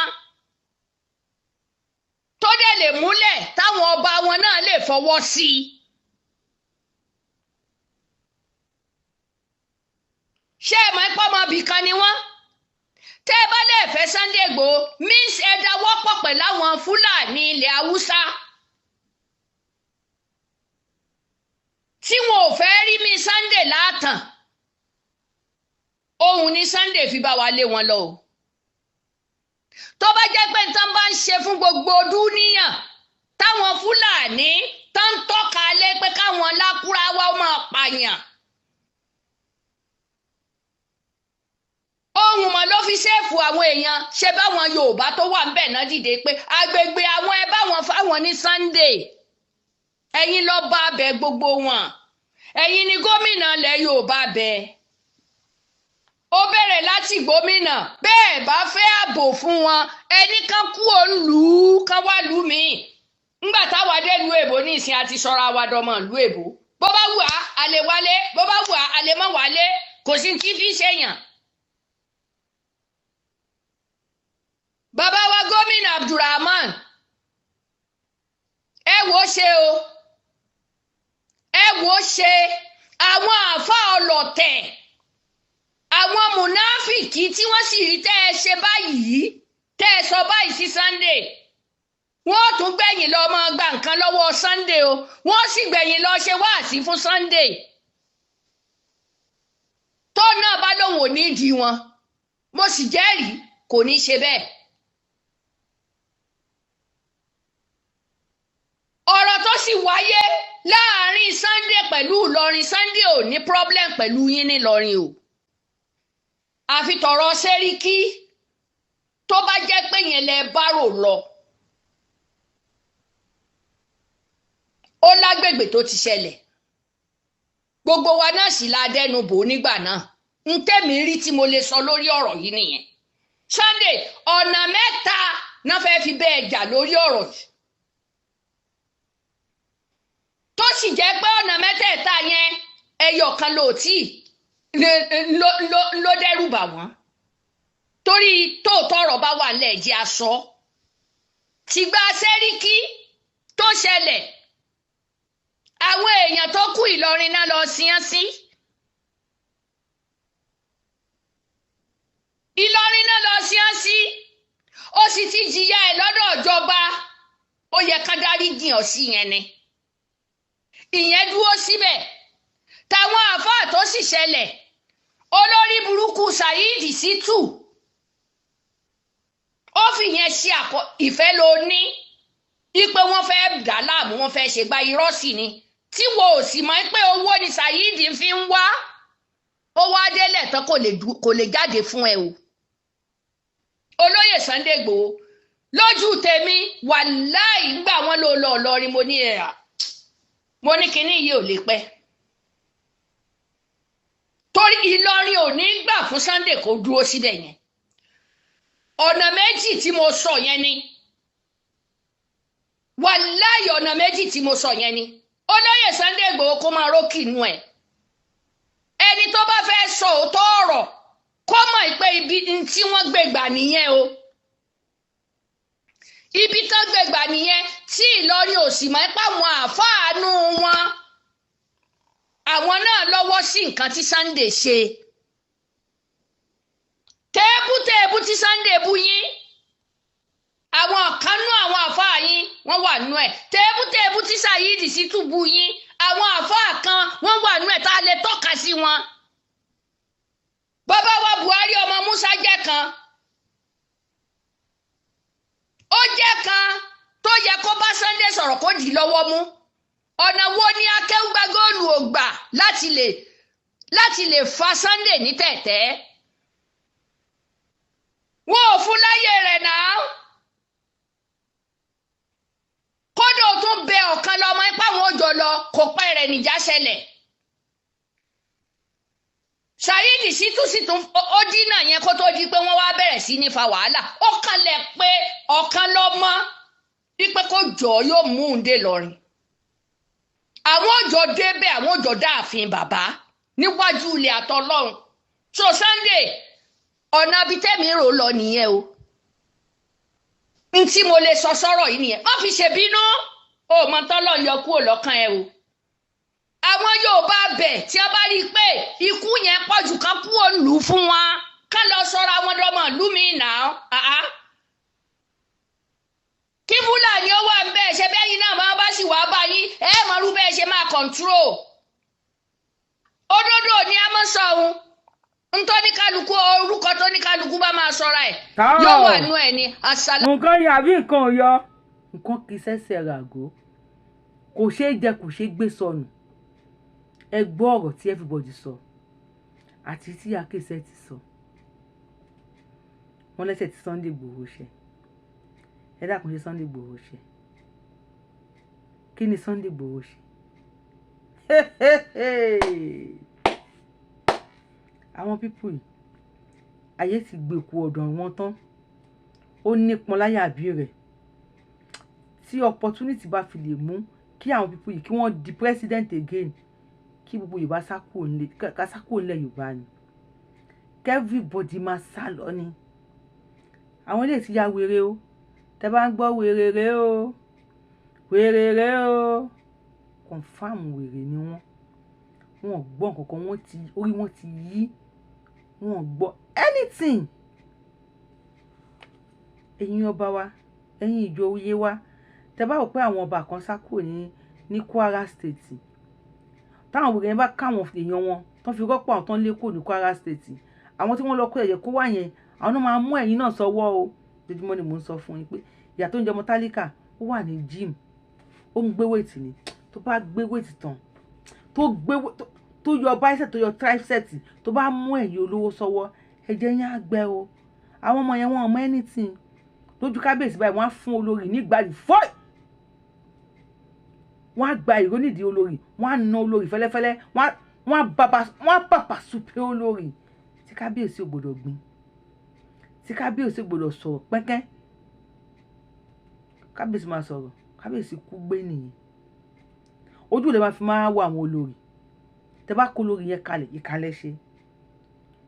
tó dẹ̀ lè múlẹ̀ táwọn ọba wọn náà lè fọwọ́ sí i. Ṣé ẹ mọ̀ pé ọmọ ibì kan ni wọ́n? Tẹ́ ẹ bá lè fẹ́ Sunday Igboho means ẹ dáwọ́pọ̀ pẹ̀lú àwọn Fúlàní ilẹ̀ Haúsá tí wọn ò fẹ́ rí mi Sunday látàn. Ohun ni Sunday fi bá wa lé wọn lọ o. Tó bá jẹ́ pé nǹkan bá ń ṣe fún gbogbo dúníyàn táwọn Fúlàní tó ń tọ́ka lé pé káwọn lákúráwá máa pààyàn, ohun mọ̀ ló fi ṣẹ́ẹ̀fù àwọn èèyàn. Ṣe báwọn Yorùbá tó wà ńbẹ̀ náà dìde pé agbègbè àwọn ẹ báwọn fáwọn ní Sunday, ẹ̀yin lọ bá bẹ gbogbo wọn, ẹ̀yin ni gómìnà ilẹ̀ Yorùbá bẹ. Ó bẹ̀rẹ̀ láti gómìnà, bẹ́ẹ̀ bá fẹ́ ààbò fún wọn, ẹnì kan kú òun lù ú kan wá lù mí. Ńgbà táwa dé lu èbó ní ìsìn àti sọra wa dọmọ lu èbó. Bó bá wù á a lè wálé, bó bá wù á a lè má wálé, kò sí tí fi ṣèyàn. Bàbá wa gómìnà Abdulrahman, ẹ wò ó ṣe o, ẹ wò ó ṣe. Àwọn àáfàá ọlọ̀tẹ̀, àwọn mùnáfìkì tí wọ́n sì rí tẹ́ ẹ ṣe báyìí, tẹ́ ẹ sọ báyìí sí Sunday, wọ́n tún gbẹ̀yìn lọ máa gba nǹkan lọ́wọ́ Sunday o, wọ́n sì gbẹ̀yìn lọ ṣe wáàsí fún Sunday. Tó náà bá lóun ò ní di wọn, mo sì jẹ́rìí kò ní ṣe bẹ́ẹ̀. Ọ̀rọ̀ tó sì wáyé láàrin Sunday pẹ̀lú Ìlọrin, Sunday ò ní problem pẹ̀lú yín nílọrin o. Àfi tọ̀rọ̀ Sẹ́ríkì tó bá jẹ́ pé yẹn lẹ bá rò lọ. Ó lágbègbè tó ti ṣẹlẹ̀, gbogbo wa náà sì la dẹnu bò nígbà náà. N tẹ́mi rí tí mo lè sọ lórí ọ̀rọ̀ yìí nìyẹn. Sunday, ọ̀nà mẹ́ta náà fẹ́ fi bẹ́ẹ̀ jà lórí ọ̀rọ̀ yìí, tó sì jẹ́ pé ọ̀nà mẹ́tẹ̀ẹ̀ta yẹn ẹyọ kan ló tí ló dẹ́rù bà wọ́n. Torí tóòtọ́ ọ̀rọ̀ bá wà nílẹ̀ jẹ́ aṣọ. Tìgbà Sẹ́ríkì tó ṣẹlẹ̀, àwọn èèyàn tó kú Ìlọrin náà lọ síán sí. Ìlọrin náà lọ síán sí. Ó sì ti jìyà ẹ̀ lọ́dọ̀ ìjọba, ó yẹ ká dárí jìn ọ́ sí yẹn ni. Ìyẹn dúró síbẹ̀. Táwọn àáfàá tó sì ṣẹlẹ̀, olórí burúkú Saheed Shittu, ó fi yẹn ṣe ìfẹ́ ló ní ipe wọ́n fẹ́ dà láàmú, wọ́n fẹ́ ṣe gba irọ́ sí ni, tí wọn ò sì mọ̀ pé owó ni Saheed fi ń wá. Ó wá délẹ̀ tán kò lè jáde fún ẹ o. Olóyè Sunday Igboho, lójú tèmi wàláì, ńgbà wọn ló lọ Ìlọrin, mo ní ẹ̀yà, mo ní kinní yìí ò lè pẹ́, torí Ìlọrin ò ní gbà fún Sunday kó dúró síbẹ̀ yẹn. Ọ̀nà méjì tí mo sọ yẹn ni, wàláì, ọ̀nà méjì tí mo sọ yẹn ni. Olóyè Sunday Igboho kó máa rókì inú ẹ̀. Ẹni tó bá fẹ́ sọ òótọ́ ọ̀rọ̀ Kó mọ̀ pé ibi tí wọ́n gbé gbà nìyẹn o, ibi tán gbé gbà nìyẹn tí Ìlọrin ò sì mọ̀ pé àwọn àfáàánú wọn àwọn náà lọ́wọ́ sí nǹkan tí Sunday ṣe. Tẹ́ẹ̀bù tí Sunday bú yín, àwọn kan nú àwọn àfáà yín wọ́n wà nú ẹ̀. Tẹ́ẹ̀bù tí Saheed Shittu bú yín, àwọn àfáà kan wọ́n wà nú ẹ̀ tá a lè tọ́ka sí wọn. Bàbá wa Buhari ọmọ Musa jẹ́ kan, ó jẹ́ kan tó yẹ kó bá Sunday sọ̀rọ̀ kó dì í lọ́wọ́ mú. Ọ̀nà wo ni Akéwùgbà Góòlù ò gbà láti lè fa Sunday ní tẹ̀tẹ̀? Wọn ò fún láyè rẹ̀ náà. Kódà ó tún bẹ ọ̀kan lọ́mọ ipá wọn ò jọ lọ, kò pẹ́ rẹ̀ níjà ṣẹlẹ̀. Saheed Shittu sì tún ó dínà yẹn kó tó di pé wọ́n wá bẹ̀rẹ̀ sí ní fa wàhálà. Ó kanlẹ̀ pé ọ̀kan lọ́mọ wípé kó jọ yóò mú un dé lọ́rin. Àwọn òjò débẹ̀, àwọn òjò dáàfin bàbá níwájú ilé àtọlọ́run. So Sunday, ọ̀nà bíi tẹ́mi rò lọ nìyẹn o. N tí mo lè sọ sọ́rọ̀ yìí nìyẹn. Má fi ṣèbínú, o mọ tọ́lọ̀ yọ kúrò lọ́kàn ẹ o. Àwọn Yorùbá bẹ̀ tí a bá rí i pé ikú yẹn pọ̀jù kan kú òǹlù fún wa, ká lọ sọ́ra wọn dọ́mọ ìlú mi nà á. Kí Fúlàní ó wà ń bẹ́ẹ̀ ṣe bẹ́yìn náà máa bá sì wá bá yín, ẹ mọ̀ rú bẹ́ẹ̀ ṣe máa kọ̀ǹtúrò. Òdodo ni a máa sọ ohun ntọ́ni kálukú, orúkọ tó ní kálukú bá máa sọra ẹ̀ yóò wà nú ẹ̀ ní asálà. Nǹkan yọ àbí nǹkan ò yọ, nǹkan kì í ṣẹ̀ṣẹ̀ ràgó, kò ṣeé jẹ, kò ṣeé gbé sọnù. Ẹ gbọ́ ọ̀rọ̀ tí everybody sọ àti tí Akéṣẹ́ ti sọ. Wọ́n lẹ́sẹ̀ tí Sunday Igboho ṣe. Ẹ dákun, ṣe Sunday Igboho ṣe? Kí ni Sunday Igboho ṣe? Àwọn people yìí, ayé ti gbèkú ọ̀dọ̀ wọn tán. Ó nípọn láyà àbí rẹ̀. Tí opportunity bá fi lè mú kí àwọn people yìí kí wọ́n di president again, kí gbogbo Yorùbá sá kúrò nílẹ̀ Yorùbá ni, kí everybody máa sá lọ ni. Àwọn ilé ti ya wèrè o. Tẹ bá ń gbọ́ wèrè rè o, wèrè rè o, confam wèrè ni wọ́n. Wọ́n gbọ́ nǹkankan, wọ́n ti orí wọn ti yí, wọ́n gbọ́ anything. Ẹ̀yin ọba wa, ẹ̀yin ìjòyè wa, tẹ bá wò pé àwọn ọba kan sá kúrò ní Kwara State, táwọn wèrè yẹn bá káwọn èèyàn wọn tán fi rọ́pò àwọn tán lé kúrò ní Kwara State, àwọn tí wọ́n lọ kó ẹ̀yẹ kó wá yẹn, àwọn náà máa mú ẹ̀yin náà sọ́wọ́ o. Lójúmọ́ ni mò ń sọ fún yín pé ìyá tó ń jẹ ọmọ tálíkà ó wà ní gym, ó ń gbé wéètì ni. Tó bá gbé wéètì tán, tó gbé tó yọ bicep, tó yọ tricep, tó bá mú ẹ̀yin olówó sọ́wọ́, ẹ̀jẹ̀ yẹn á gbẹ o. Àwọn ọmọ yẹn wọn ò mọ anything. Lójú kábíyèsí báyìí, wọ́n á fún olórí nígbàdí fọ́ì, wọ́n á gba ìró nídìí olórí, wọ́n á na olórí fẹ́lẹ́fẹ́lẹ́, wọ́n á bàbà súpé olórí. Tí kábíyèsí ò gbọ́dọ̀ gbin, tí kábíyèsí ò gbọ́dọ̀ sọ̀rọ̀ pẹ́kẹ́, kábíyèsí máa sọ̀rọ̀, kábíyèsí kú gbé nìyẹn. Ojú lè máa fi máa wo àwọn olórí. Tẹ bá kó olórí yẹn kalẹ̀, ìkàlẹ̀ ṣe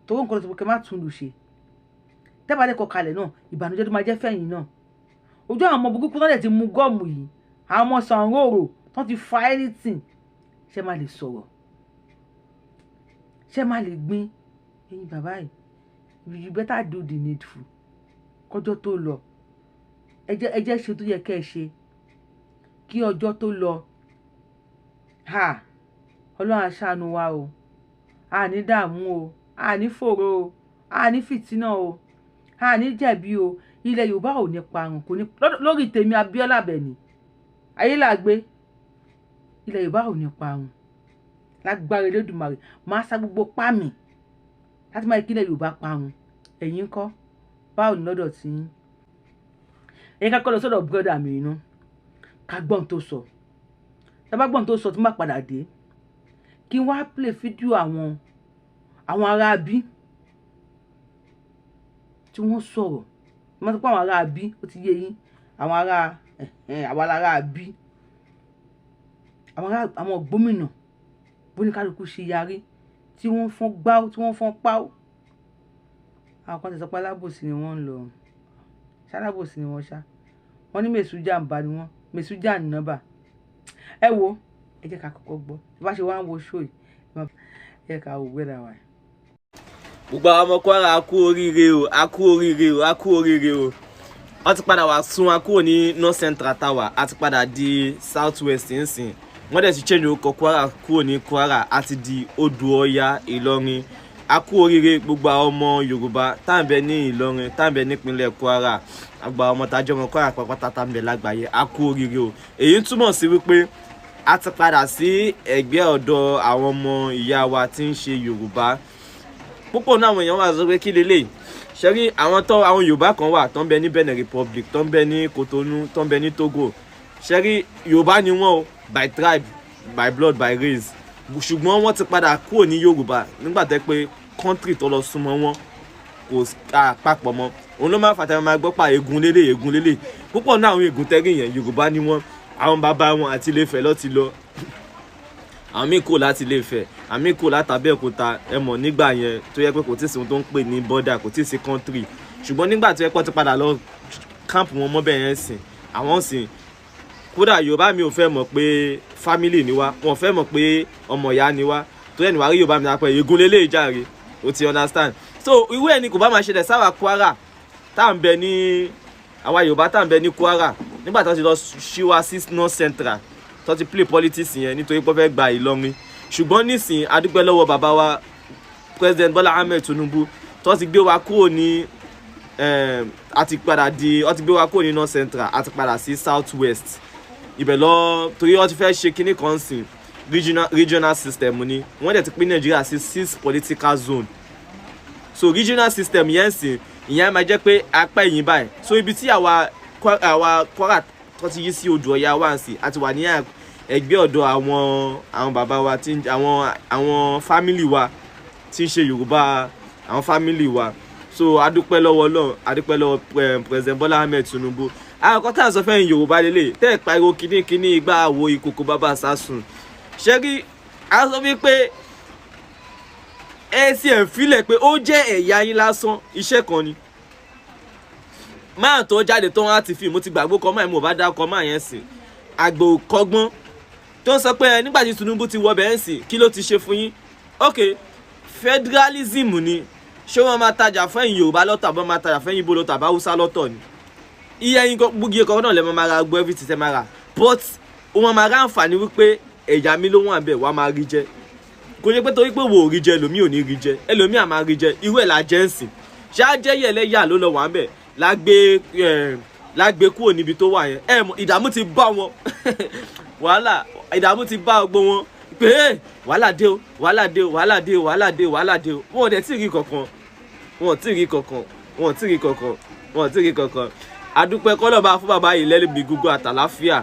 torí nǹkan tó sọ pé kẹ má tún lù ṣe. Tẹ bá dẹ́kọ̀ kalẹ̀ náà, ìbànújẹ́ tó máa jẹ́ fẹ̀yìn náà. Ojú àwọn ọmọ burúkú náà lè ti mu gọ́ọ̀mù yìí, àwọn ọmọ sanwó-òrò tó ti fa anything. Ṣé máa lè sọ̀rọ̀? Ṣé máa lè gbin? Ẹ̀yin bàbá yìí, you better do the needful kọjọ́ tó lọ. Ẹ jẹ́ ṣe tó yẹ kẹ́ ẹ ṣe kí ọjọ́ tó lọ. Ha, Ọlọ́run á ṣàánú wa o. A ní dààmú o, a ní fòrò o, a ní fìtínà o, a ní jẹ̀bi o. Ilẹ̀ Yorùbá ò ní parun, kò ní lórí tèmi Abíọ́lá Àbẹ̀ní ayélàgbé. Ilẹ̀ Yorùbá ò ní parun lágbára Elédùmarè. Máa sá gbogbo pámì láti máa kí ilẹ̀ Yorùbá parun. Ẹ̀yin ńkọ́, báwo ni lọ́dọ̀ tí yín? Ẹ̀yin ká kọ́ lọ sọ́dọ̀ bírọ́dà mi inú ká gbọ́n tó sọ. Tá bá gbọ́n tó sọ, tí má padà dé kí n wá play fídíò àwọn ará bí tí wọ́n sọ̀rọ̀. Wọ́n sọ pé àwọn ará bí ó ti yé yín, àwọn ará àwọn ará bí, àwọn gómìnà bóníkálukú ṣe yarí tí wọ́n fọ́n gbáó, tí wọ́n fọ́n páó. Àwọn kan ti sọ pé alábòsí ni wọ́n ń lọ, ṣalábòsí ni wọ́n ṣá. Wọ́n ní mèsù jàǹbá ni wọ́n, mèsù jàǹnàbà. Ẹ wo, ẹ jẹ́ ká kọ́kọ́ gbọ́ bí wọ́n ṣe wá ń wo ṣó yìí. Ẹ jẹ́ ká wò gbéra wa. Gbogbo àwọn ọmọ Kwara, a kú oríire o, a kú oríire o, a kú oríire o. Wọ́n ti padà wá sún wa kúrò ní North Central Tower, a ti padà di South West nsìn. Wọ́n dẹ̀ ti change orúkọ Kwara kúrò ní Kwara, a ti di Odò Ọya Ìlọrin. A kú oríire, gbogbo àwọn ọmọ Yorùbá tá à ń bẹ ní Ìlọrin, tá à ń bẹ nípínlẹ̀ Kwara, àgbà ọmọ tájọ́ ọmọ Kwara pátá tá à ń bẹ lágbàáyé, a kú oríire o. Èyí ń túmọ̀ sí wípé a ti padà sí ẹ̀gbẹ́ ọ̀dọ̀ àwọn ọmọ ìyá wa tí ń ṣe Yorùbá. Púpọ̀ náà àwọn èèyàn wà sọ pé kí lélẹ̀ ṣe rí. Àwọn tó àwọn Yorùbá kan wà tó ń bẹ ní Benin Republic, tó ń bẹ ní Cotonou, tó ń bẹ ní Togo. Ṣe rí, Yorùbá ni wọ́n o, by tribe, by blood, by race, ṣùgbọ́n wọ́n ti padà kúrò ní Yorùbá nígbà tẹ́ pé country tó lọ súnmọ́ wọn kò papọ̀ mọ́. Òun ló máa ń fàtàwọn máa gbọ́ pa ègún lélẹ̀, ègún lélẹ̀. Púpọ̀ náà àwọn ègún tẹ́rì yẹn, Yorùbá ni wọ́n. Àwọn bàbá wọn àti Ilé-Ifẹ̀ ló ti lọ. Àwọn míì kò láti Ilé-Ifẹ̀, àwọn míì kò láti Abẹ́òkúta. Ẹ mọ̀ nígbà yẹn tó yẹ pé kò tí ì sí ohun tó ń pè ní border, kò tí ì sí country. Ṣùgbọ́n nígbà tó yẹ pé wọ́n ti padà lọ camp wọn mọ́ bẹ́ẹ̀ yẹn sìn, àwọn sìn kódà Yorùbá mi ò fẹ́ mọ̀ pé family ni wá, wọn ò fẹ́ mọ̀ pé ọmọ ìyá ni wá. Tó yẹ ní wàá rí Yorùbá mi náà pé ègún lélẹ̀ jàre, o ti understand. So irú ẹ̀ ni kò bá máa ṣẹlẹ̀ sáwà Kwara tá à ń bẹ ní, àwa Yorùbá tá à ń bẹ ní Kwara, nígbà tó ti lọ ṣí wa sí North Central, tó ti play politics yẹn nítorí pé ó fẹ́ gba Ìlọrin. Ṣùgbọ́n nísìn, a dúpẹ́ lọ́wọ́ bàbá wa President Bola Ahmed Tinubu tó ti gbé wa kúrò ní, a ti padà di, ó ti gbé wa kúrò ní North Central, a ti padà sí South West. Ibẹ̀ lọ torí wọ́n ti fẹ́ ṣe kinní kan sìn, regional system ni. Wọ́n dẹ̀ ti pín Nàìjíríà sí six political zone. So regional system yẹn sìn, ìyẹn máa jẹ́ pé apá ẹ̀yìn báyìí. So ibi tí àwa Kwara tó ti yí sí Odò Ọya wá sí, a ti wà ní ẹgbẹ́ ọ̀dọ̀ àwọn bàbá wa tí àwọn family wa tí ń ṣe Yorùbá, àwọn family wa. So a dúpẹ́ lọ́wọ́ Ọlọ́run, a dúpẹ́ lọ́wọ́ President Bola Ahmed Tinubu. Àkọ́kọ́ tá à ń sọ fẹ́yìn Yorùbá lélẹ̀ tẹ́ ẹ̀ pariwo kíní kíní igbá àwo ìkòkò bàbá sásùn. Ṣé rí, a sọ wípé ẹ sì ẹ̀ filẹ̀ pé ó jẹ́ ẹ̀yà yín lásán, iṣẹ́ kan ni. Máa tó jáde tó ń láti fi mo ti gbàgbó kọ́ máa mo bá dá kọ́ máa yẹn sìn àgbò kọ́gbọ́n tó ń sọ pé nígbà tí Tinubu ti wọ bẹ́ẹ̀ sìn, kí ló ti ṣe fún yín? Ok, federalism ni. Ṣé wọ́n máa tajà fẹ́yìn Yorùbá lọ́tọ̀, àbọ̀ máa tajà fẹ́yìn Ìgbò lọ́tọ̀, àbá Haúsá lọ́tọ̀ ni? Iye ẹyin gbogbo kan náà lè máa ra gbọ́ everything tẹ́ máa rà, but wọ́n máa ra àǹfààní wípé ẹ̀yà mi ló wà bẹ́ẹ̀, wàá máa rí jẹ. Kò ṣe pé torí pé wò ó rí jẹ, ẹlòmíì ò ní rí jẹ, ẹlòmíì à máa rí jẹ. Irú ẹ̀ la jẹ́ ń sìn. Ṣé á jẹ́ yẹ̀lẹ́yà ló lọ wà ń bẹ̀ lágbé kúrò níbi tó wà yẹn? Ẹ mọ̀ ìdààmú ti bá wọn, wàhálà, ìdààmú ti bá gbogbo wọn pé wàhálà dé o, wàhálà dé o, wàhálà dé o, wàhálà dé o, wàhálà dé o. Wọn ò dẹ̀ tí ì rí kankan, wọn ò tí ì rí kankan, wọn ò tí ì rí kankan, wọn ò tí ì rí kankan. Adúpẹ́ kọ́lọ́ bá fún bàbá yìí lẹ́lẹ́mìí gígùn àtàláfíà,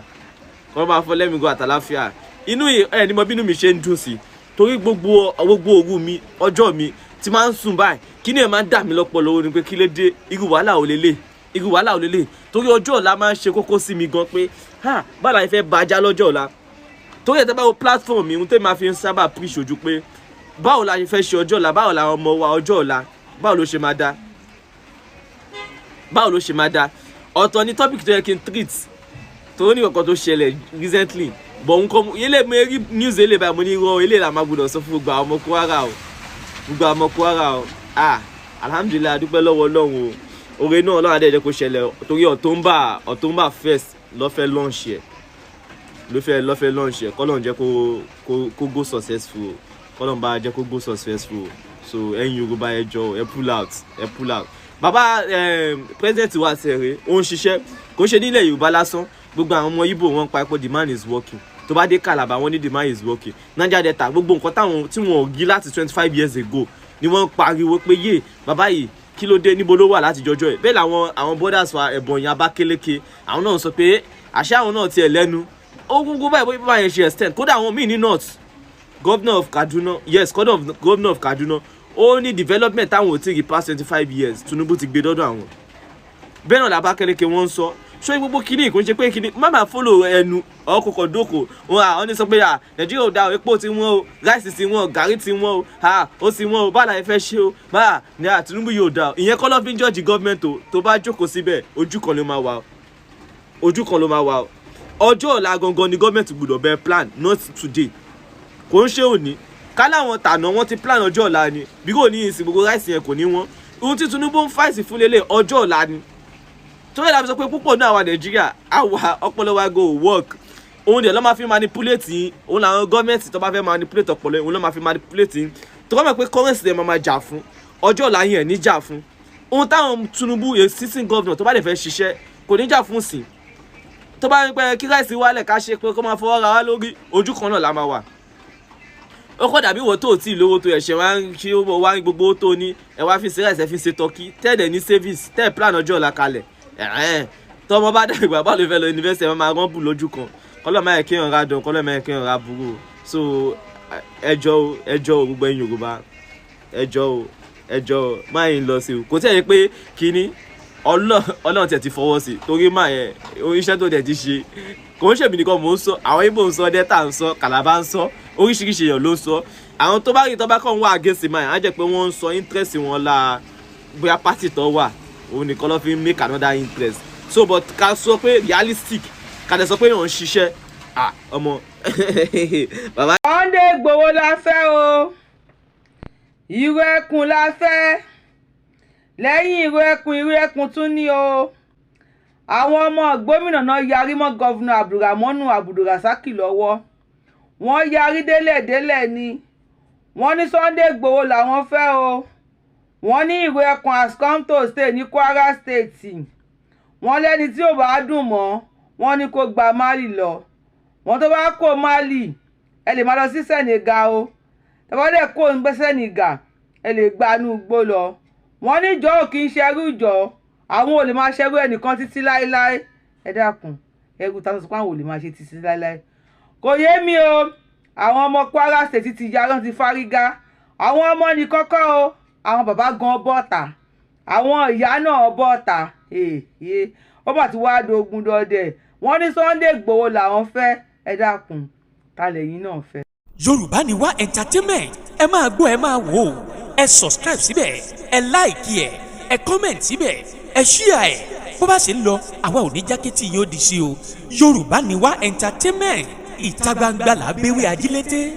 kọ́lọ́ bá fún lẹ́mìí gígùn àtàláfíà. Inú ẹ̀ ní mo bínú mi ṣe ń dùn sí torí gbogbo òru mi, ọjọ́ mi tí máa ń sùn báyìí, kí ni ẹ̀ máa ń dà mí lọ́pọlọ ni pé kí ló dé, irú wàhálà ò lélẹ̀, irú wàhálà ò lélẹ̀. Torí ọjọ́ ọ̀la máa ń ṣe kókó sí mi gan pé ha, báwo la fẹ́ bàjá lọ́jọ́ ọ̀la? Torí ẹ̀ tẹ́ bá wo platform mi, ohun tẹ́ máa fi ń sábà preach ojú pé báwo la fẹ́ ṣe ọjọ́ ọ̀la, báwo la ọmọ wa ọjọ́ ọ̀la, báwo ló ṣe máa dá, báwo ló ṣe máa dá. Ọ̀tọ̀ ni topic tó yẹ kí n treat torí ní kankan tó ṣẹlẹ̀ recently, but nǹkan ilé mo rí news ilé báyìí, mo ní irọ́ ilé là máa gbọ́dọ̀ sọ fún gbogbo àwọn ọmọ Kwara o, gbogbo àwọn ọmọ Kwara o. Ah, alhamdulilayi, adúpẹ́ lọ́wọ́ Ọlọ́run o. Oore náà Ọlọ́run adé jẹ́ kó ṣẹlẹ̀ torí October 1st ló fẹ́ launch ẹ̀, ló fẹ́ launch ẹ̀. Kọ́lọ́n jẹ́ kó go successful, kọ́lọ́n bá jẹ́ kó go successful. So ẹ̀yin Yorùbá, ẹ jọ̀ọ́, ẹ pull out, ẹ pull out. Bàbá president wa ṣẹ̀rẹ̀, ó ń ṣiṣẹ́. Kò ṣe nílẹ̀ Yorùbá lásán, gbogbo àwọn ọmọ Ìgbò wọn pa epo, the man is working. Tó bá dé Calabar, wọ́n ní the man is working. Niger Delta, gbogbo nǹkan táwọn tí wọn ò gí láti 25 years ago ni wọ́n ń pariwo pé yé bàbá yìí, kí ló dé, níbo ló wà láti jọjọ́ ẹ̀? Bẹ́ẹ̀ làwọn àwọn borders wa, Ebonyi, Abakaliki, àwọn náà sọ pé àṣà àwọn náà tiẹ̀ lẹ́nu ó gbogbo báyìí bóyá báyẹn ṣe extend. Kódà àwọn míì ní north, governor of Kaduna, yes, governor of Kaduna, ó ní development táwọn ò tí ì rí past 25 years, Tinubu ti gbé dọ́dọ̀ àwọn. Bẹ́ẹ̀ náà l'Abakaliki wọ́n ń sọ. Ṣé gbogbo kíní kò ń ṣe pé kíní má máa follow ẹnu ọkọ̀ọ̀kọ̀ dóko wọn. Àwọn ní sọ pé à Nàìjíríà ò dáa o, epo ti wọ́n o, rice ti wọ́n o, gàrí ti wọ́n o, ha ó ti wọ́n o, báà láyé fẹ́ ṣe o, báà ní à Tinubu yóò dáa o. Ìyẹn kọ́ ló fi ń judge government o. Tó bá jókòó síbẹ̀, ojú kan ló máa wà o, ojú kan ló máa wà o. Ọjọ́ ọ̀la gangan ni government gbọ́dọ̀ bẹ plan, not today. Kò ń ṣe òní ká láwọn tànà wọn ti plan ọjọ́ ọ̀la ni. Bí kò ní ìsìn, gbogbo rice yẹn kò ní wọ́n. Ohun tí Tinubu ń fight fún lélẹ̀, ọjọ́ ọ̀la ni. Tó yẹ láti sọ pé púpọ̀ náà àwa Nàìjíríà, àwa ọpọlọ wa go work. Òun dẹ̀ ló máa fi manipulate yín. Òun làwọn gọ́ọ̀mẹ̀ntì tó bá fẹ́ manipulate ọpọlọ yín, òun ló máa fi manipulate yín. Tó bá mọ̀ pé currency dẹ̀ máa jà fún, ọjọ́ ọ̀la yẹn ní jà fún. Ohun táwọn Tinubu, a sitting governor, tó bá dẹ̀ fẹ́ ṣiṣẹ́, kò ní jà fún sìn. Tó bá ń pẹ́ kí rice wálẹ̀, ká ṣe pé kó máa fọwọ́ ra wá lórí, ojú kan náà la máa wà. Ó kọ́ dàbí ìwọ tó tí ì lówó tó ẹ̀ṣẹ̀ wá ń ṣe wá gbogbo tó ní ẹ wá fi ṣe rice, ẹ fi ṣe turkey, tẹ́ẹ̀dẹ̀ ní service, tẹ́ẹ̀ plan ọjọ́ ọ̀la kalẹ̀. Ẹ̀hẹ́n, tọmọ bá dàgbà, báwo ló fẹ́ lọ yunifásitì? Ẹ máa rán bù lójú kan. Kọ́lọ́ máa yẹ kéèyàn ra dùn, kọ́lọ́ máa yẹ kéèyàn ra burú. So ẹjọ́ o, ẹjọ́ o, gbogbo ẹ̀yin Yorùbá, ẹjọ́ o, ẹjọ́ o, máa yín lọ sí o. Kò tí ẹ̀ yẹ pé kínní Ọlọ́run tiẹ̀ ti fọwọ́ sí, torí máa yẹ iṣẹ́ tó dẹ̀ ti ṣe. Kò ń ṣèmi nìkan mò ń sọ, àwọn Ìgbò ń sọ, Delta ń sọ, Calabar ń sọ, oríṣiríṣi èèyàn ló ń sọ. Àwọn tó bá rí tó bá kàn wá against máa yẹn á jẹ́ pé wọ́n ń sọ interest wọn la, bóyá party tó wà, òun nìkan ló fi ń make another interest. So but ká sọ pé realistic, ká dẹ̀ sọ pé èèyàn ń ṣiṣẹ́, ah, ọmọ bàbá. Sunday Igboho la fẹ́ o, Ìrù Ẹkùn la fẹ́. Lẹ́yìn Ìrù Ẹkùn, Ìrù Ẹkùn tún ní o. Àwọn ọmọ gómìnà náà yarí mọ́ Governor Abdulrahman Abdulrasaq lọ́wọ́. Wọ́n yarí délẹ̀délẹ̀ ni. Wọ́n ní Sunday Igboho làwọn fẹ́ o. Wọ́n ní Ìrù Ẹkùn has come to stay ní Kwara State. Wọ́n lẹ́ni tí ò bá dùn mọ́, wọ́n ní kó gba Mali lọ. Wọ́n tó bá kó Mali, ẹ lè máa lọ sí Senegal o. Tọ́wọ́ dẹ̀ kó ń gbé Senegal, ẹ lè gba inú igbó lọ. Wọ́n ní ìjọ ò kì í ṣerú ìjọ, àwọn ò lè máa ṣerú ẹnìkan títí láéláé. Ẹ dákun, ẹrú ta sọ pé àwọn ò lè máa ṣe títí láéláé? Kò yé mi o. Àwọn ọmọ Kwara State ti yaran, ti fárígá. Àwọn ọmọ ní kọ́kọ́ o, àwọn bàbá gan bọ́ta, àwọn ìyá náà bọ́ta. Ó mà ti wá dogun dọdẹ. Wọ́n ní Sunday Igboho làwọn fẹ́. Ẹ dákun, ta lẹ́yìn náà fẹ́? Yorùbá Ni Wá Entertainment, ẹ máa gbọ́, ẹ máa wò ó. Ẹ subscribe síbẹ̀, ẹ like ẹ, ẹ comment síbẹ̀, ẹ share ẹ. Bó bá ṣe ń lọ, àwa ò ní jákẹ́tì yóò di sí o. Yorùbá Ni Wá Entertainment, ìta gbangba là á béwé ajílété.